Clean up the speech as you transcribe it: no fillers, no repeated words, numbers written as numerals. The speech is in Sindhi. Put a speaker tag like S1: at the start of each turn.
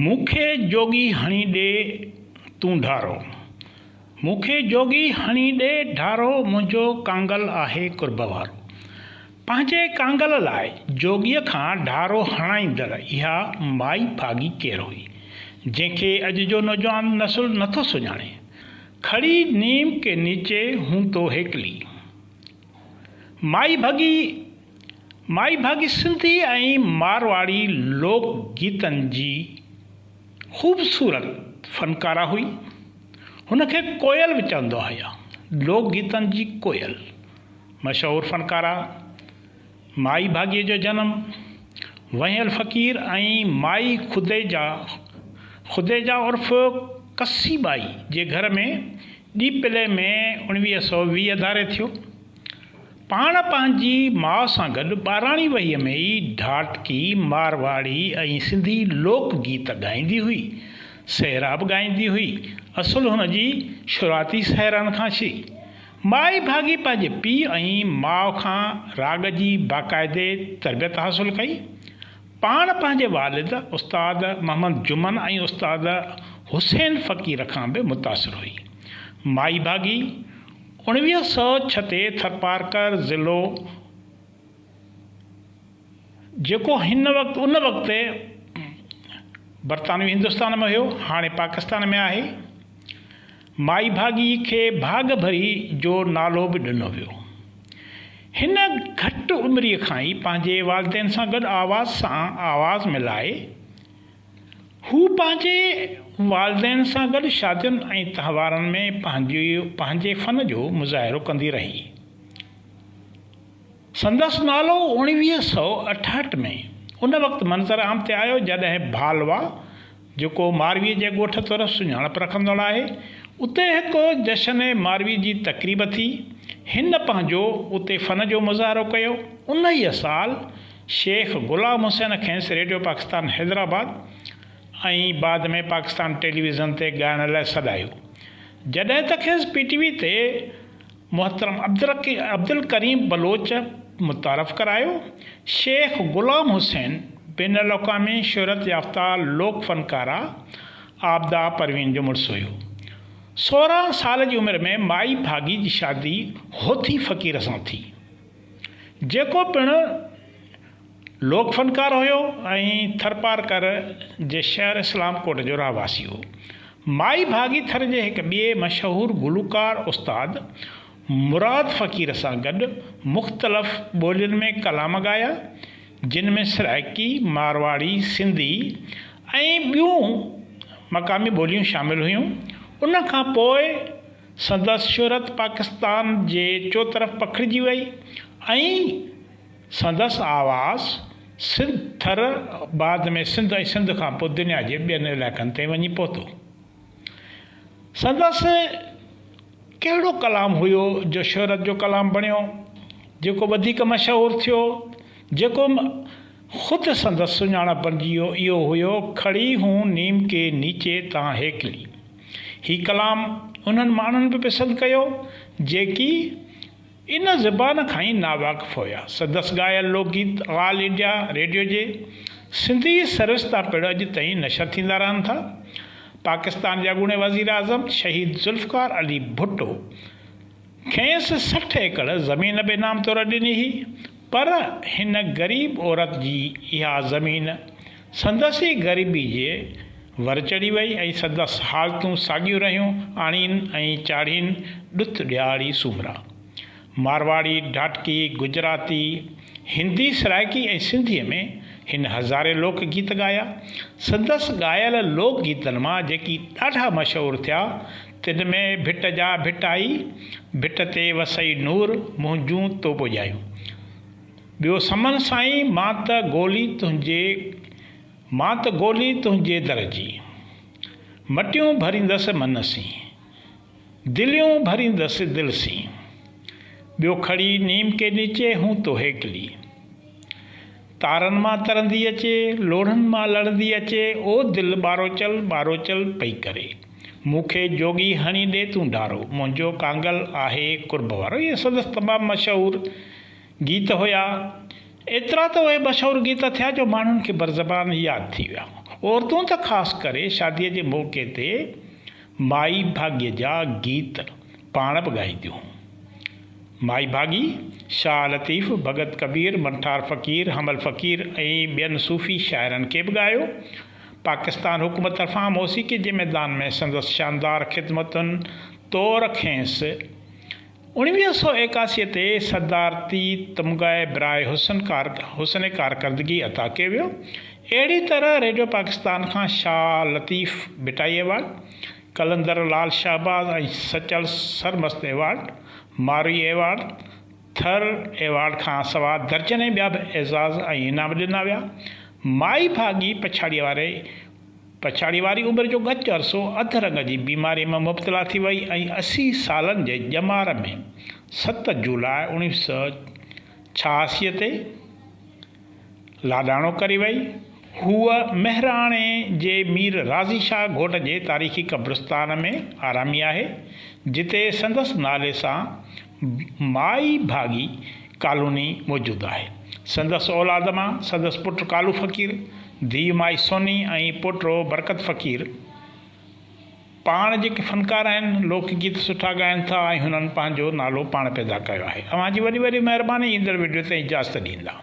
S1: مون کي جوڳي هڻي ڏي تون ڍارو. مون کي جوڳي هڻي ڏي ڍارو منهنجو ڪانگل آهي قرب وارو. پنهنجي ڪانگل لاء جوڳيء کان ڍارو هڻائيندڙ اها مائي ڀاڳي ڪير هئي، جنهن کي اڄ جو نوجوان نسل نٿو سڃاڻي. کڙي نيم ڪي نيچي هون تو هيڪلي. مائي ڀڳي، مائي ڀاڳي سنڌي ۽ مارواڙي لوڪ گيتن جي خوبصورت فنڪاره هئي. هن کي ڪوئل به چوندا هيا. لوڪ گيتن جي ڪوئل. مشهور فنڪاره مائي ڀاڳيء جو جنم وهيل فقير ۽ مائي خديجا، خديجا عرف ڪسي ٻائي، جي گهر ۾ ڏيپلي ۾ 1920 ڌاري ٿيو. پاڻ پنهنجي ماء سان گڏ ٻاراڻي وهيء ۾ ئي ڍاٽڪي، مارواڙي ۽ سنڌي لوڪ گيت ڳائيندي هئي. سهرا به ڳائيندي هئي. اصل هن جي شروعاتي سهرن کان ٿي. مائي ڀاڳي پنهنجي پيء ۽ ماء کان راڳ جي باقاعدي تربيت حاصل ڪئي. پاڻ پنهنجي والد استاد محمد جمن ۽ استاد حسين فقير کان به متاثر هئي. مائي ڀاڳي 1906 تي ٿرپارڪر ضلعو جيڪو هن وقت ان وقت برطانوي هندستان ۾ هيو هاڻي پاڪستان ۾ آهي. مائي ڀاڳي کي ڀاڳ ڀري جو نالو به ڏنو ويو. هن گهٽ عمريء کان ئي پنهنجي والدين سان گڏ آواز سان آواز ملائي. هو پنهنجي والدين سان گڏ شادين ۽ تهوارن ۾ پنهنجي پنهنجي فن جو مظاهرو ڪندي رهي. سندس نالو 1968 ۾ ان وقت منظر عام تي آيو جڏهن ڀالوا، جيڪو ماروي جي ڳوٺ طور سڃاڻپ رکندڙ آهي، اتي هڪ جشن ماروي جي تقريب ٿي. هن پنهنجو اتي فن جو مظاهرو ڪيو. انهيء سال شيخ غلام حسين کيس ريڊيو پاڪستان حيدرآباد ۽ بعد ۾ پاڪستان ٽيليويزن تي ڳائڻ لاء سڏايو. جڏهن ته کيس پي ٽي وي تي محترم عبدالڪريم بلوچ متعارف ڪرايو. شيخ غلام حسين بين الاقوامي شهرت يافته لوڪ فنڪاره عابده پروين جو مڙس هيو. 16 سال جي عمر ۾ مائي ڀاڳي جي شادي هوٿي فقير سان ٿي، جيڪو پڻ لوڪ فنڪار هيو ۽ ٿرپارڪر جي شهر اسلام ڪوٽ جو رهواسي هو. مائي ڀاڳي ٿر جي هڪ ٻئي مشهور گلوڪار استاد مراد فقير سان گڏ مختلف ٻولين ۾ ڪلام ڳايا، جن ۾ سرائيڪي، مارواڙي، سنڌي ۽ ٻيون مقامي ٻوليون شامل هيون. ان کان پوء سندس شهرت پاڪستان جي چوطرف پکڙجي وئي ۽ سندس آواز سنڌ، ٿر، بعد ۾ سنڌ ۽ سنڌ کان پوء دنيا جي ٻين علائقن تائين وڃي پهتو. سندس ڪهڙو ڪلام هيو جو شهرت جو ڪلام بڻيو، جيڪو وڌيڪ مشهور ٿيو، جيڪو خود سندس سڃاڻپ بڻجي ويو، اهو هيو کڙي هون نيم ڪي نيچي تان هيڪلي. هي ڪلام انهن ماڻهن به پسند ڪيو، جيڪي ان زبان کان ئي ناواقف هيا. سندس ڳايل لوڪ گيت آل انڊيا ريڊيو جي سنڌي سروس تان پڻ اڄ تائين نشر ٿيندا رهن ٿا. پاڪستان جي اڳوڻي وزيراعظم شهيد ذوالفقار علي ڀٽو کيس 60 ايڪڙ زمين به انعام طور ڏني هئي پر هن غريب عورت جي اها زمين سندس ئي غريبي جي ور چڙهي وئي ۽ سندس حالتون ساڳيون رهيون، آڻين ۽ چاڙهين ڏٿ ڏيهاڙي سومرا. مارواڙي، ڍاٽڪي، گجراتي، هندي، سرائڪي ۽ سنڌيء ۾ هن هزارين لوڪ گيت ڳايا. سندس ڳايل لوڪ گيتن مان جيڪي ڏاڍا مشهور ٿيا، تن ۾ ڀٽ جا ڀٽائي، ڀٽ تي وسئي نور، منهنجون تو پڄايون. ٻيو سمن سائين مان ته گولي تنهنجي مان ته گولي تنهنجي در جي. مٽيون ڀريندس من سين. دليون ڀريندس دل سين. ٻيو کڙي نيم ڪي نيچي هون تو هيڪلي. تارن مان ترندي اچي لوڙهن مان لڙندي اچي او دل ٻاروچل ٻاروچل پئي ڪري. مون کي جوڳي هڻي ڏي تون ڍارو. منهنجو ڪانگل آهي قرب وارو. اهي سندس تمام مشهور گيت هيا. ايترا ته اهي مشهور گيت ٿيا جو ماڻهن کي برزبان ياد ٿي ويا. عورتون ته خاص ڪري شاديء جي موقعي تي مائي ڀاڳيء جا گيت پاڻ به ڳائينديون هيون. مائي ڀاڳي، شاهه لطيف، ڀڳت ڪبير، منٺار فقير، حمل فقير ۽ ٻين صوفي شاعرن کي به ڳايو. پاڪستان حڪومت طرفان موسيقي جي ميدان ۾ سندس شاندار خدمتن طور کيس 1981 تي صدارتي تمغه براء حسن حسن ڪارڪردگي عطا ڪيو ويو. اهڙي طرح ريڊيو پاڪستان کان Shah Latif Bhittai award, Qalandar Lal Shahbaz ۽ Sachal Sarmast award, Marvi award, Thar award کان سواء درجنين ٻيا به اعزاز ۽ انعام ڏنا ويا. مائي ڀاڳي پڇاڙيء واري پڇاڙيء واري عمر جو ڳچ عرصو اڌ رنگ جي بيماريء ۾ مبتلا ٿي وئي ۽ 80 سالن جي ڄمار ۾ ست جولاء 1986 تي لاڏاڻو ڪري وئي. هوء مهراڻي جي مير راضي شاهه گهوٽ جي تاريخي قبرستان ۾ آرامي آهي، جتي سندس نالي سان مائي ڀاڳي ڪالوني موجود آهي. سندس اولاد مان سندس پٽ ڪالو فقير، ڌيء مائي سوني ۽ پوٽو برڪت فقير پاڻ جيڪي فنڪار آهن، لوڪ گيت سٺا ڳائن ٿا ۽ هنن پنهنجو نالو پاڻ پيدا ڪيو آهي. اوهان جي وڏي وڏي مهرباني ايندڙ وڊيو تائين اجازت ڏيندا.